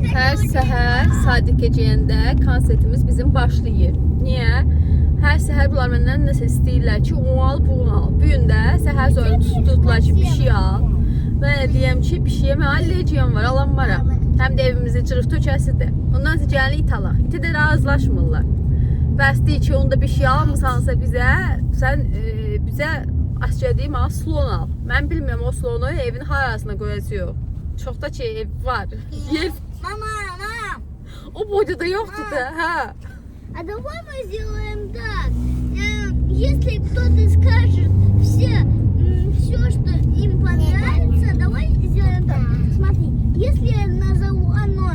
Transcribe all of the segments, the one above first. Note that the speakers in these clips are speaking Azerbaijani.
Hər səhər Sadiqə geyəndə konsertimiz bizim başlayır. Niyə? Hər səhər bunlar məndən nəsə istəyirlər ki, onu al, bunu al. Bu gün də səhər sonra tutdular ki, bir şey al. Mən də deyəm ki, bir şeyə mən allergiyam var, alanmaram. Həm də evimizin cırıq tökəsidir. Ondan sonra gəlin it alaq. İti də razılaşmırlar. Bəs deyir ki, onda bir şey almısansa bizə, sən bizə əsgərliyi mənə slon al. Mən bilmirəm o slonu evin harasına qoyacağıq. Çox da ki ev var. Yer Мама, мам, o boyda da yoxdur da, hə. а давай мы сделаем так. Если кто-то скажет все, все, что им понравится, давай сделаем так. Смотри, если я назову одно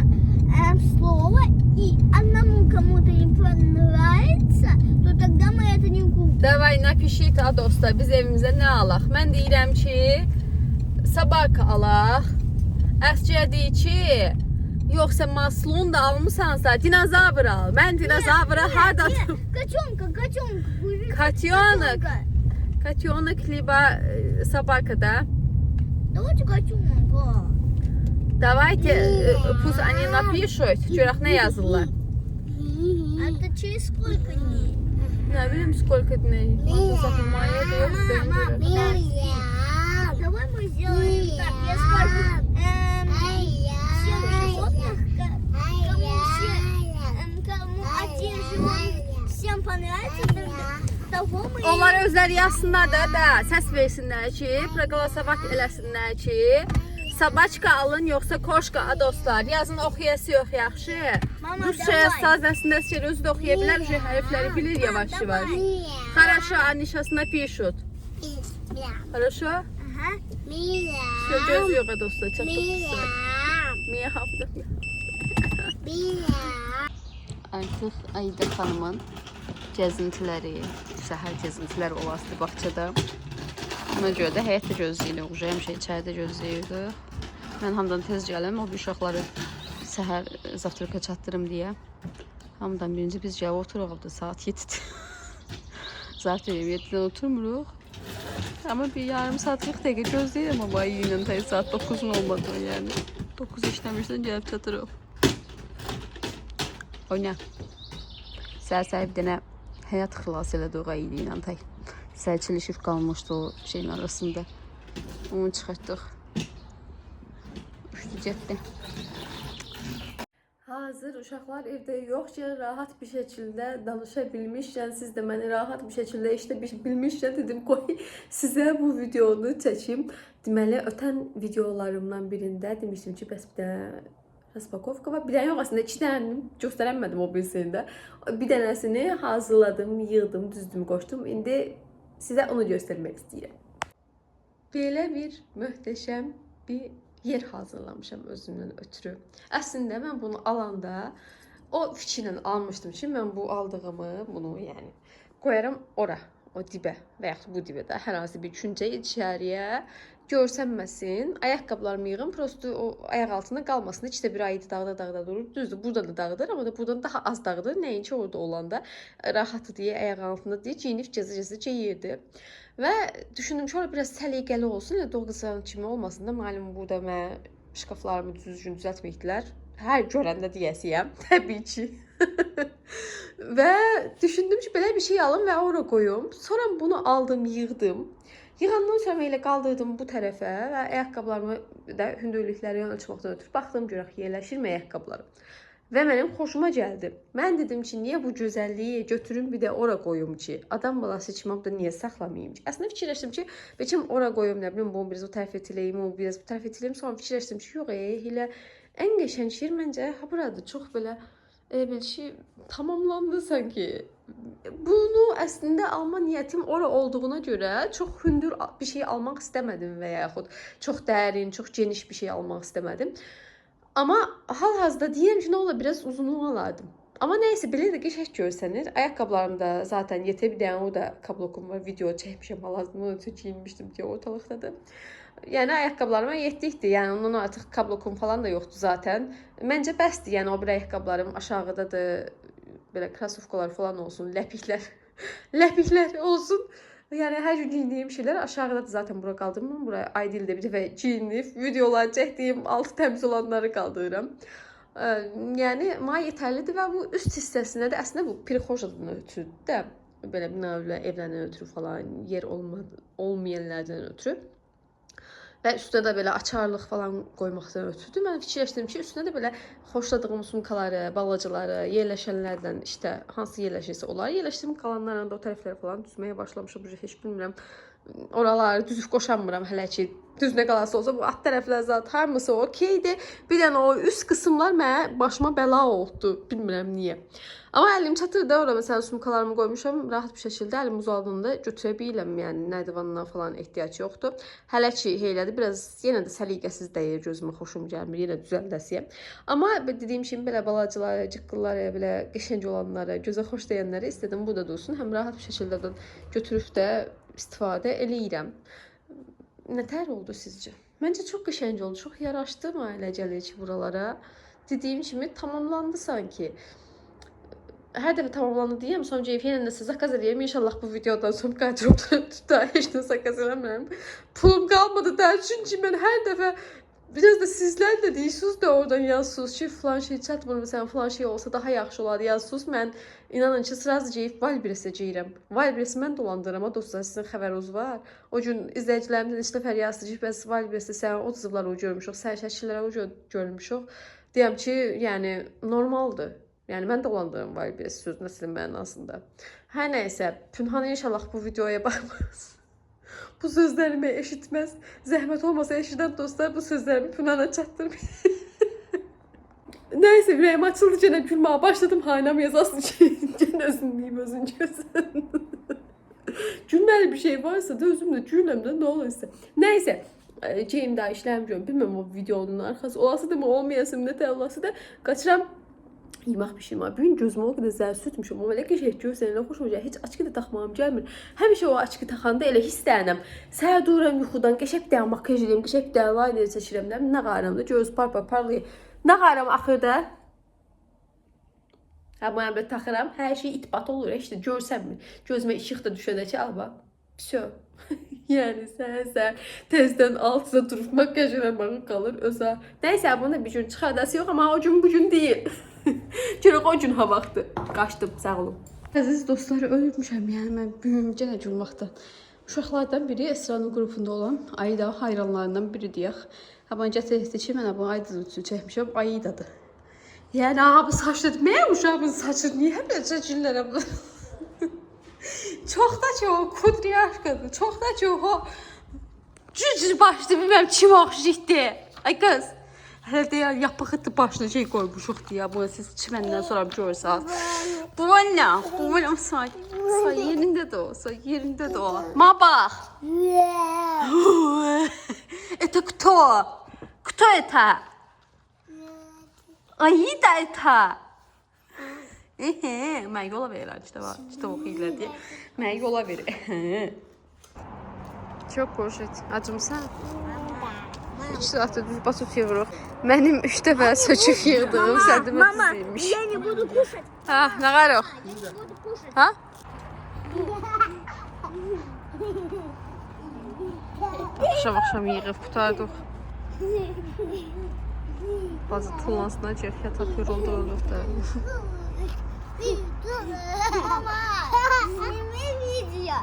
слово и одному кому-то не понравится, то тогда мы это не купим. Davay napишите, a dostlar, biz evimizə nə alaq? Mən deyirəm ki, собака alaq. Əsgər deyir ki, yox sən maslon da almısansa, dinozavr al. Mən dinozavra harda Нет, котенка, котенка. Купи. Котенок. Котенка. Котенок либо собака, да? Давайте котенка. Давайте, пусть они напишут, görək nə yazırlar. А это через сколько дней? Nə bilim, сколько дней. Saxlamaya da yox, Мама, görə. давай мы сделаем так. Я скажу всем животных, кому все, кому один животный всем понравится, тогда того мы и- Onlar özləri yazsınlar da, səs versinlər ki, проголосовать eləsinlər ki, собачка alın yoxsa кошка, a dostlar. Yazın oxuyası yox yaxşı. Mama, Rusça давай. yazsaz əslində Əsgər özü də oxuya bilər, уже hərfləri bilir yavaş-yavaş. Хорошо, они сейчас напишут. Хорошо? Ага. Всё, göz yox a dostlar, çatdıq bizə. Miyav. Artıq Ayda xanımın gəzintiləri, səhər gəzintiləri olasıdır bağçada. Ona görə də həyətdə gözləyirik. Uje həmişə içəridə gözləyirdik. Mən hamıdan tez gəlim, o bir uşaqları səhər завтрака çatdırım deyə. Hamıdan birinci biz gəlib oturuq da saat 7-dir. Zaten 7-dən oturmuruq. Amma bir yarım saat 40 dəqiqə gözləyirəm amma ilə tək saat 9-un olmadığını yəni. 9 işləmişdən gəlib çatırıq. Oyna. Səhər-səhər bir dənə həyat xilas elədi o idi ilə tək. Sərçilişib qalmışdı o şeyin arasında. Onu çıxartdıq. Uçdu getdi. Hazır uşaqlar evdə yoxkən rahat bir şəkildə danışa bilmişkən, siz də məni rahat bir şəkildə eşidə bilmişkən dedim qoy sizə bu videonu çəkim. Deməli, ötən videolarımdan birində demişdim ki, bəs bir dənə распаковка var. Bir dənə yox, əslində iki dənə göstərəmədim o birisində. Bir dənəsini hazırladım, yığdım, düzdüm, qoşdum. İndi sizə onu göstərmək istəyirəm. Belə bir möhtəşəm bir yer hazırlamışam özümdən ötürü. Əslində mən bunu alanda o fikirlə almışdım ki, mən bu aldığımı, bunu yəni qoyaram ora, o dibə və yaxud bu dibə də hər hansı bir küncə içəriyə görsənməsin. Ayaqqabılarımı yığım, prosto o ayaq altında qalmasın. Heç də bir ayı dağda dağda durur. Düzdür, buradan da dağıdır, amma da buradan daha az dağıdır. Nəinki orada olanda rahatdır deyə ayaq altında deyə geyinib gəzə-gəzə geyirdi. Və düşündüm ki, ora biraz səliqəli olsun, elə doğrudan kimi olmasın da. Malum burada mən şkaflarımı düzgün düzəltməyibdilər. Hər görəndə deyəsiyəm, təbii ki. Və düşündüm ki, belə bir şey alım və ora qoyum. Sonra bunu aldım, yığdım. Yığandan sonra elə qaldırdım bu tərəfə və ayaqqabılarımı da hündürlükləri ölçməkdən ötürü baxdım görək yerləşirmi ayaqqabılarım. Və mənim xoşuma gəldi. Mən dedim ki, niyə bu gözəlliyi götürüm bir də ora qoyum ki, adam balası kimi da niyə saxlamayım ki? Əslində fikirləşdim ki, bəlkə ora qoyum, nə bilim, bunu biraz o tərəf etiləyim, o biraz bu tərəf etiləyim. Sonra fikirləşdim ki, yox, elə ən qəşəng yer məncə ha buradır. Çox belə elə bil ki, tamamlandı sanki. Bunu əslində alma niyyətim ora olduğuna görə çox hündür bir şey almaq istəmədim və yaxud çox dərin, çox geniş bir şey almaq istəmədim. Amma hal-hazırda deyirəm ki, nə olar biraz uzunluğu alardım. Amma nəysə belə də qəşəng görsənir. Ayaqqabılarım da zaten yetər, bir dənə o da kablokum var. Video çəkmişəm hal-hazırda, bunu ötürü giyinmişdim deyə ortalıqdadır. Yəni ayaqqabılarıma yetdikdir. Yəni ondan artıq kablokum falan da yoxdur zaten. Məncə bəsdir. Yəni o bir ayaqqabılarım aşağıdadır. Belə krasovkalar falan olsun, ləpiklər. Ləpiklər olsun. Yəni hər gün giyindiyim şeylər aşağıdadır zaten, bura qaldırmıram. Bura aydın ildə bir dəfə giyinib, videolar çəkdiyim, altı təmiz olanları qaldırıram. Yəni mənə yetərlidir və bu üst hissəsində də əslində bu prixojadan ötürüdür də belə bina evlərdən ötürü falan yer olmayanlardan ötürü. Və üstünə də belə açarlıq falan qoymaqdan ötürüdür. Mən fikirləşdim ki, üstünə də belə xoşladığım sumkaları, balacaları, yerləşənlərdən işte hansı yerləşirsə onları yerləşdirdim. Qalanlarını da o tərəflərə falan düzməyə başlamışam. Heç bilmirəm. Oraları düzüb qoşanmıram hələ ki. Düz nə qalası olsa bu alt tərəflər zat hamısı okeydir. Bir dənə o üst qısımlar mənə başıma bəla oldu. Bilmirəm niyə. Amma əlim çatır da ora məsələn sumkalarımı qoymuşam. Rahat bir şəkildə əlim uzaldığında götürə bilirəm. Yəni nərdivanına falan ehtiyac yoxdur. Hələ ki heylədi. Biraz yenə də səliqəsiz dəyir gözümə, xoşum gəlmir. Yenə düzəldəsiyəm. Amma dediyim kimi belə balacaları, cıqqılları, belə qəşəng olanları, gözə xoş dəyənləri istədim burada dursun. Həm rahat bir şəkildə də götürüb də istifadə eləyirəm. Nətər oldu sizcə? Məncə çox qəşəng oldu. Çox yaraşdı mənə elə gəlir ki buralara. Dediyim kimi tamamlandı sanki. Hər dəfə tamamlandı deyirəm, sonra gəlib yenə də zakaz eləyirəm. İnşallah bu videodan sonra qarderobda daha heç nə zakaz eləmirəm. Pulum qalmadı da, çünki mən hər dəfə biraz da sizlər də deyirsiniz də oradan yazırsınız ki, filan şey çatmır, məsələn, filan şey olsa daha yaxşı olardı yazırsınız. Mən inanın ki, sразу gəlib Wildberries-ə gəlirəm. Wildberries-i mən dolandırıram, ha dostlar, sizin xəbəriniz var. O gün izləyicilərimdən neçə nəfər yazdı ki, bəs Wildberries-də sənin o cızıqları görmüşük, sənin şəkilləri o görmüşük. Deyəm ki, yəni normaldır. Yəni mən dolandırıram Wildberries sözün əsl mənasında. Hər nəysə, Pünhan inşallah bu videoya baxmaz. Bu sözlərimi eşitməz. Zəhmət olmasa eşidən dostlar bu sözlərimi Pünhana çatdırmayın. Nəysə, ürəyim açıldı, gənə gülməyə başladım. Haynam yazasın ki, gənə özün deyim, özün gözün. Gülməli bir şey varsa da özüm də gülürəm də, nə olursa. Nəysə, geyim daha işləmirəm. Bilmirəm o videonun arxası olası da mı, olmayasın, nə tər olası da. Qaçıram yemək pişirmə. Bu gün gözümə o qədər zəl sürtmüşüm. O elə qəşəng görsən, elə xoşuma gəlir. Heç açqı da taxmağım gəlmir. Həmişə o açqı taxanda elə hisslənirəm. Səhər dururam yuxudan, qəşəng bir dənə makyaj eləyirəm, qəşəng bir dənə liner çəkirəm də. Nə qaram da göz par par parlayır. Nə qaram axırda? Hə, bu belə taxıram. Hər şey itbat olur. Heç də görsənmir. Gözümə işıq da düşəndə ki, al bax. Vəsə. Yəni səhər-səhər tezdən 6-da durub makyaj eləməyə qalır özə. Nəysə, bunu da bir gün çıxardası yox, amma o gün bu gün deyil. Görək o gün ha vaxtı. Qaçdım, sağ olun. Əziz dostlar, ölmüşəm. Yəni mən bu gün yenə gülməkdən. Uşaqlardan biri Esranın qrupunda olan Aida hayranlarından biri deyək. Ha bana gətirdi ki, mən bu Aida üçün çəkmişəm. Aidadır. Yəni aha bu saçlı, mənim uşağımın saçı niyə belə çəkirlər bu? Çox da çox kudryashkadır. Çox da çox o cücüz başlı bilməm kim oxşayırdı. Ay qız. Hələ deyər yapıqdı başına şey qoymuşuq deyə. Bunu siz çiməndən sonra görürsünüz. Bu nə? Bu nə? Say, say yerində də o, say yerində də o. Ma bax. Это кто? Кто это? Aida это. Ehe, mən yola verirəm işte var. İşte oxuyurlar deyə. Mən yola verir. Çox qoşut. Acımsan? 3 saatdır düz batut yığırıq. Mənim 3 dəfə söküb yığdığım sədimə dizilmiş. Я не буду кушать. Hə, nə qarıq? Я не буду кушать. Hə? Axşam axşam yığıb qurtardıq. Bazı tullansına ki, yataq yoruldurulduk da. Мама, сними видео.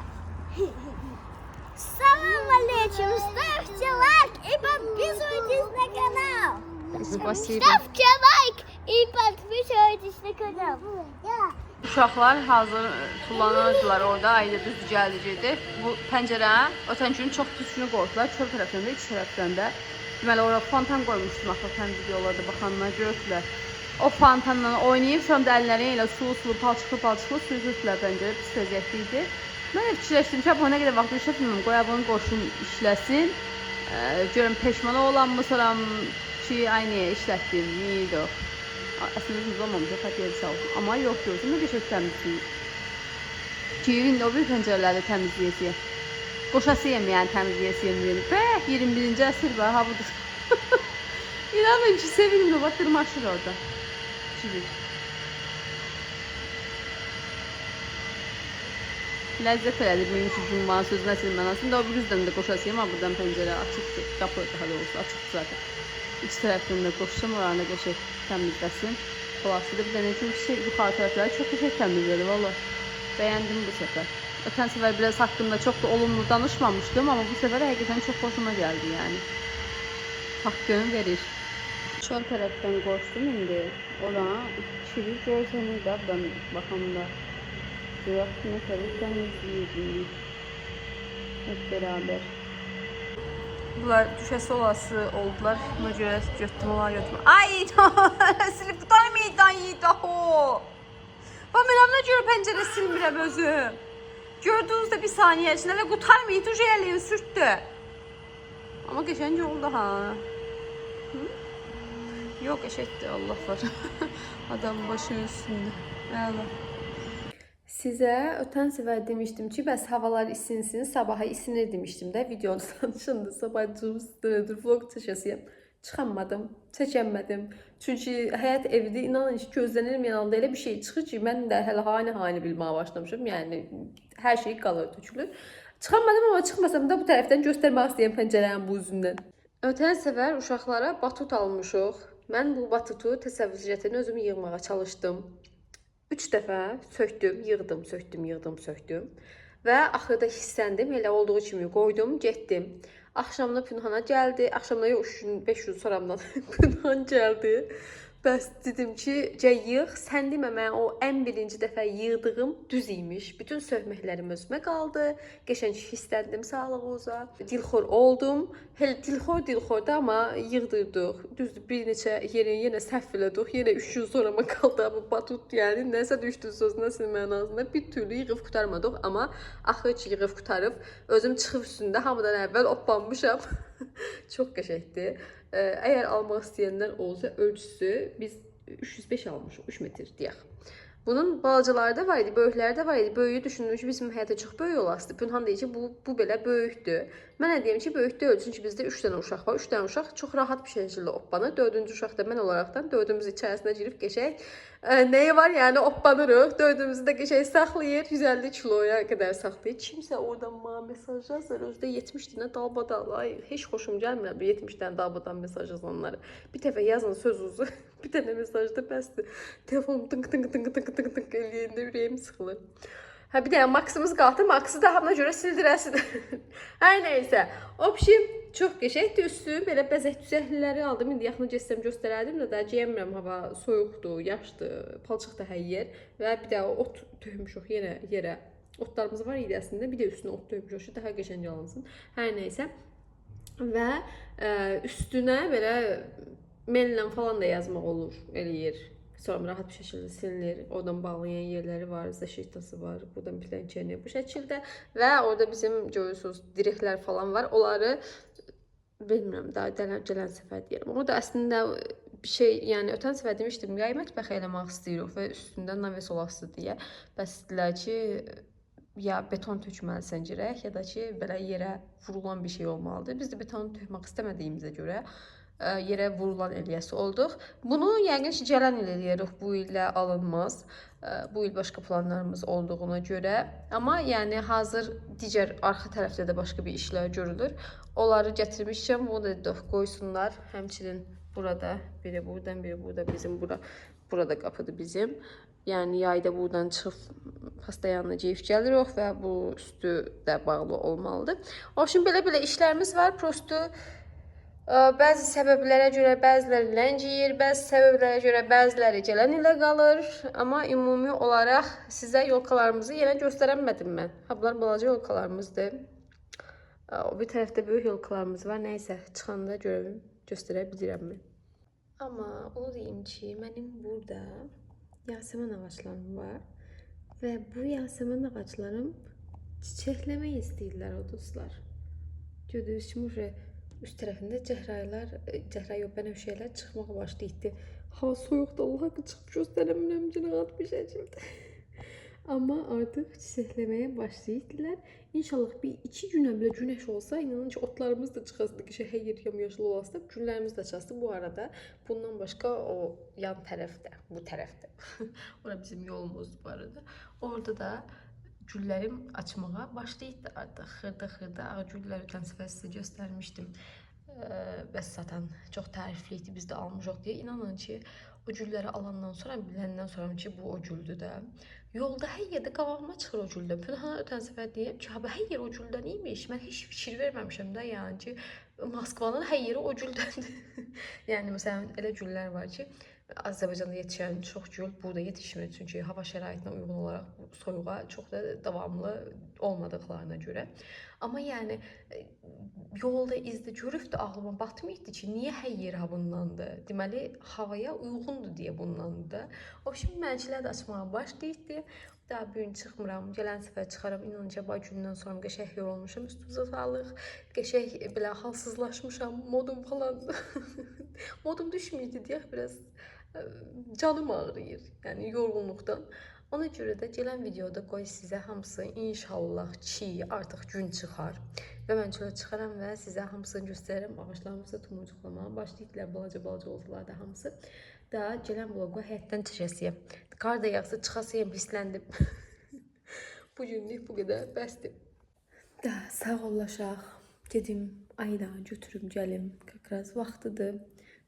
Салам алейкум, ставьте лайк и подписывайтесь на канал. Спасибо. Ставьте лайк и подписывайтесь на канал. Uşaqlar hazır tullanırdılar orada. Ayda düz gəldi. Bu pəncərə ötən gün çox püsünü qoydular. Çöl tərəfindən də, iç tərəfindən də. Deməli ora fontan qoymuşdum axı ötən videolarda baxanlar gördülər. O fontanla oynayıb sonra da əlləri ilə sulu-sulu, palçıqlı-palçıqlı süzürdülər pəncərə. Pis vəziyyətli idi. Mən də fikirləşdim ki, bu nə qədər vaxt işlətmirəm, qoy bunu qoşun işləsin. Görüm peşman olanmı soram ki, ay niyə işlətdim, niyə idi o? Əslində düz olmamış, xətt sağ olsun. Amma yox görsün, nə qəşəng təmizləyir. Ki, indi o bir pəncərələri təmizləyəsiyəm. Qoşasıyam yəni təmizləyəsiyəm deyim. Bəh, 21-ci əsr var, ha budur. İnanın ki, sevindim, bax dırmaşır orada. Çivik. Ləzzət elədi bugünkü cumbanın sözünə əsl mənasında. O bir üzdən də qoşasıyam, amma buradan pəncərə açıqdır. Qapı daha doğrusu açıqdır zaten. İç tərəfini də qoşsam, oranı qəşəng təmizləsin. Plastikdə bir dənə çünki yuxarı tərəfləri çox qəşəng təmizlədi valla. Bəyəndim bu səfər. Ötən səfər biraz haqqında çox da olumlu danışmamışdım, amma bu səfər həqiqətən çox xoşuma gəldi yəni. Haqqını verir. Çöl tərəfdən qoşdum indi. Ora çivi görsənir də buradan baxanda. Görək ki, nə tərəf təmizləyir indi. Hep beraber. Bunlar düşəsi olası oldular. Buna görə götürdüm, onları götürdüm. Ay, silib tutarmayın yiğit aho. Bax mən ona görə pəncərə silmirəm özüm. Gördünüz də bir saniyə içində elə qurtarmayıb, tuje eləyin, sürtdü. Amma qəşəng oldu ha. Hı? Yox, qəşəngdir, Allah var. Adam başı üstündə. Əla. Sizə ötən səfər demişdim ki, bəs havalar isinsin, sabaha isinir demişdim də videonun danışında sabah cımsdır, vlog çəkəsiyəm. Çıxamadım, çəkəmədim. Çünki həyat evdə inanın ki, gözlənilməyən yanında elə bir şey çıxır ki, mən də hələ hani-hani bilməyə başlamışam. Yəni hər şey qalır, tökülür. Çıxamadım, amma çıxmasam da bu tərəfdən göstərmək istəyirəm pəncərənin bu üzündən. Ötən səfər uşaqlara batut almışıq. Mən bu batutu təsəvvür edin özüm yığmağa çalışdım. 3 dəfə sökdüm, yığdım, sökdüm, yığdım, sökdüm. Və axırda hissəndim, elə olduğu kimi qoydum, getdim. Axşamda Pünhana gəldi. Axşamda yox, 3 gün, 5 gün sonramdan Pünhan gəldi. Bəs dedim ki, gəl yığ. Sən demə mən o ən birinci dəfə yığdığım düz imiş. Bütün söhməklərim özümə qaldı. Qəşəng hissəndim sağlığınıza. Dilxor oldum. Hələ dilxor dilxorda, amma yığdırdıq. Düzdür, bir neçə yerini yenə səhv elədik. Yenə 3 gün sonrama qaldı bu batut, yəni nəsə düşdü söz nəsə mənasında bir türlü yığıb qurtarmadıq, amma axır ki yığıb qurtarıb özüm çıxıb üstündə hamıdan əvvəl oppanmışam. Çox qəşəngdir. Əgər almaq istəyənlər olsa ölçüsü biz 305 almışıq, 3 metr deyək. Bunun balacaları da var idi, böyükləri də var idi. Böyüyü düşündüm ki, bizim həyata çox böyük olasıdır. Pünhan deyir ki, bu belə böyükdür. Mənə deyim ki, böyük deyil, çünki bizdə 3 dənə uşaq var. 3 dənə uşaq çox rahat bir şəkildə oppanır. 4-cü uşaq da mən olaraqdan dördümüz içərisinə girib qəşəng nəyi var, yəni oppanırıq. Dördümüzü də qəşəng saxlayır. 150 kiloya qədər saxlayır. Kimsə oradan mənə mesaj yazır. Özü də 70 dənə dalbadal. Ay, heç xoşum gəlmir bu 70 dənə dalbadal mesaj yazanları. Bir dəfə yazın sözünüzü. Bir dənə mesaj da bəsdir. Telefonum tınk tınk tınk tınk tınk tınk eləyəndə ürəyim sıxılır. Hə, bir dənə Maxımız qaldı. Maxı da hamına görə sildirəsin. Hər nəysə. Obşim çox qəşəngdir üstü. Belə bəzək düzəkliləri aldım. İndi yaxına getsəm göstərərdim də, daha geyinmirəm. Hava soyuqdur, yaşdır, palçıq da hər yer və bir də ot tökmüşük yenə yerə. Otlarımız var idi əslində. Bir də üstünə ot tökmüşük ki, daha qəşəng alınsın. Hər nəysə. Və üstünə belə mellə falan da yazmaq olur, eləyir. Sonra rahat bir şəkildə silinir. Oradan bağlayan yerləri var, zaşitası var. Buradan plankeni bu şəkildə və orada bizim görürsünüz direklər falan var. Onları bilmirəm, daha gələn səfər deyirəm. Orada əslində bir şey, yəni ötən səfər demişdim, yay mətbəxi eləmək istəyirik və üstündə naves olası deyə. Bəs dedilər ki, ya beton tökməlisən girək, ya da ki, belə yerə vurulan bir şey olmalıdır. Biz də beton tökmək istəmədiyimizə görə yerə vurulan eləyəsi olduq. Bunu yəqin ki, gələn il eləyərik, bu illə alınmaz. Bu il başqa planlarımız olduğuna görə. Amma yəni hazır digər arxa tərəfdə də başqa bir işlər görülür. Onları gətirmişəm, bunu da dedik qoysunlar. Həmçinin burada biri buradan, biri burada bizim bura. Burada qapıdır bizim. Yəni yayda buradan çıxıb pastayanla geyib gəlirik və bu üstü də bağlı olmalıdır. O üçün belə-belə işlərimiz var. Prosto bəzi səbəblərə görə bəziləri ləngiyir, bəzi səbəblərə görə bəziləri gələn ilə qalır. Amma ümumi olaraq sizə yolkalarımızı yenə göstərəmədim mən. Ha, bunlar balaca yolkalarımızdır. O bir tərəfdə böyük yolkalarımız var. Nəysə, çıxanda görüm, göstərə bilirəmmi? Amma onu deyim ki, mənim burada yasəmən ağaclarım var. Və bu yasəmən ağaclarım çiçəkləmək istəyirlər o dostlar. Gördüyünüz kimi uje üst tərəfində cəhraylar, cəhray yox, bənövşəylər çıxmağa başlayıbdı. Hava soyuqdur, Allah haqqı çıxıb göstərəmirəm ki, rahat bir şəkildə. Amma artıq çiçəkləməyə başlayıbdılar. İnşallah bir iki günə belə günəş olsa, inanın ki, otlarımız da çıxasıdır, qəşəng hər yer yamyaşıl olasıdır, güllərimiz də açasıdır. Bu arada bundan başqa o yan tərəfdə, bu tərəfdə. Ora bizim yolumuzdur bu arada. Orada da güllərim açmağa başlayıbdı artıq. Xırda-xırda ağ güllər ötən səfər sizə göstərmişdim. Bəs zaten çox tərifli idi, biz də almışıq deyə. İnanın ki, o gülləri alandan sonra, biləndən sonra ki, bu o güldür də. Yolda hər yerdə qabağıma çıxır o güldən. Pünhana ötən səfər deyim ki, ha, hər yer o güldən imiş. Mən heç fikir verməmişəm də, yəni ki, Moskvanın hər yeri o güldəndir. Yəni məsələn elə güllər var ki, Azərbaycanda yetişən çox gül burada yetişmir. Çünki hava şəraitinə uyğun olaraq bu soyuğa çox da davamlı olmadıqlarına görə. Amma yəni yolda izdə görüb də ağlıma batmayıbdı ki, niyə hər yer ha bundandır? Deməli, havaya uyğundur deyə bundandır da. O şimdi mənçilər də açmağa başlayıbdı. Daha bu gün çıxmıram. Gələn səfər çıxaram. İnanın ki, bay gündən sonra qəşəng yorulmuşam. Üstümüzə sağlıq. Qəşəng belə halsızlaşmışam. Modum falan. Modum düşməydi deyək biraz canım ağrıyır. Yəni yorğunluqdan. Ona görə də gələn videoda qoy sizə hamısı inşallah ki, artıq gün çıxar və mən çölə çıxaram və sizə hamısını göstərərəm. Ağaclarımızı tumurcuqlamağa başlayıblar, balaca-balaca oldular da hamısı. Da gələn vloqu həyətdən çəkəsiyəm. Qar da yağsa çıxasıyam, hisləndim. Bu günlük bu qədər bəsdir. Da sağollaşaq. Gedim Aydanı götürüm gəlim. Как раз vaxtıdır.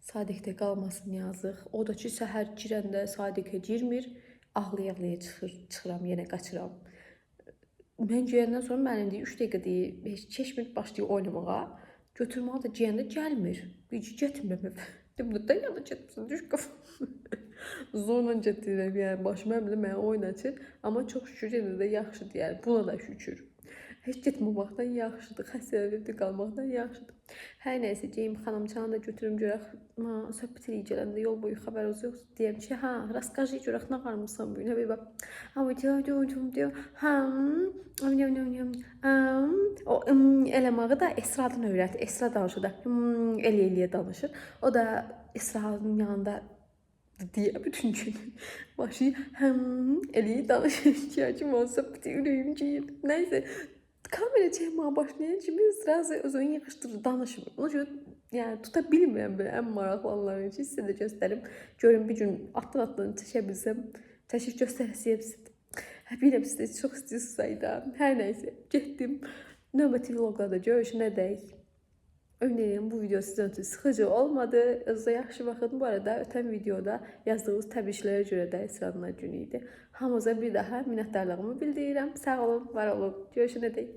Sadiqdə qalmasın yazıq. O da ki səhər girəndə Sadiqə girmir. Ağlaya-ağlaya çıxır, çıxıram, yenə qaçıram. Mən girəndən sonra mənim deyir 3 dəqiqə deyir, heç keçmir başlayır oynamağa. Götürməyə də geyəndə gəlmir. Bir ki getmirəm evə. Dedim, da yana getmirsən, düş qafam. Zorla gedirəm, yəni başıma belə mənə oynatır. Amma çox şükür yenə də yaxşıdır, yəni buna da şükür. Heç getməməkdən yaxşıdır, xəstələr evdə qalmaqdan yaxşıdır. Hər nəysə, geyim xanımçanı da götürüm görək, ha, söhbət eləyib gələndə yol boyu xəbər olsa yoxsa deyəm ki, ha, расскажи görək nə qarmısan bu gün. Həbiba. Ha, diyor, diyor, ha, o eləməyi də Esradan öyrətdi. Esra danışır da, elə eləyə danışır. O da Esra'nın yanında deyə bütün gün başı həm eləyir danışır ki, kim olsa bütün ürəyim geyir. Nəysə, kamera çəkməyə başlayan kimi sразу özünü yığışdırır, danışmır. Ona görə yəni tuta bilmirəm belə ən maraqlı anları ki, sizə də göstərim. Görüm bir gün atdan çəkə bilsəm, çəkib göstərəsiyəm sizə. Hə, bilirəm siz də çox istəyirsiniz ayda. Hər nəysə, getdim. Növbəti vloqlarda görüşənədək. Ümid edirəm bu video sizin üçün sıxıcı olmadı. Özünüzə yaxşı baxın. Bu arada ötən videoda yazdığınız təbriklərə görə də Esra'nın günü idi. Hamınıza bir daha minnətdarlığımı bildirirəm. Sağ olun, var olun. Görüşənədək.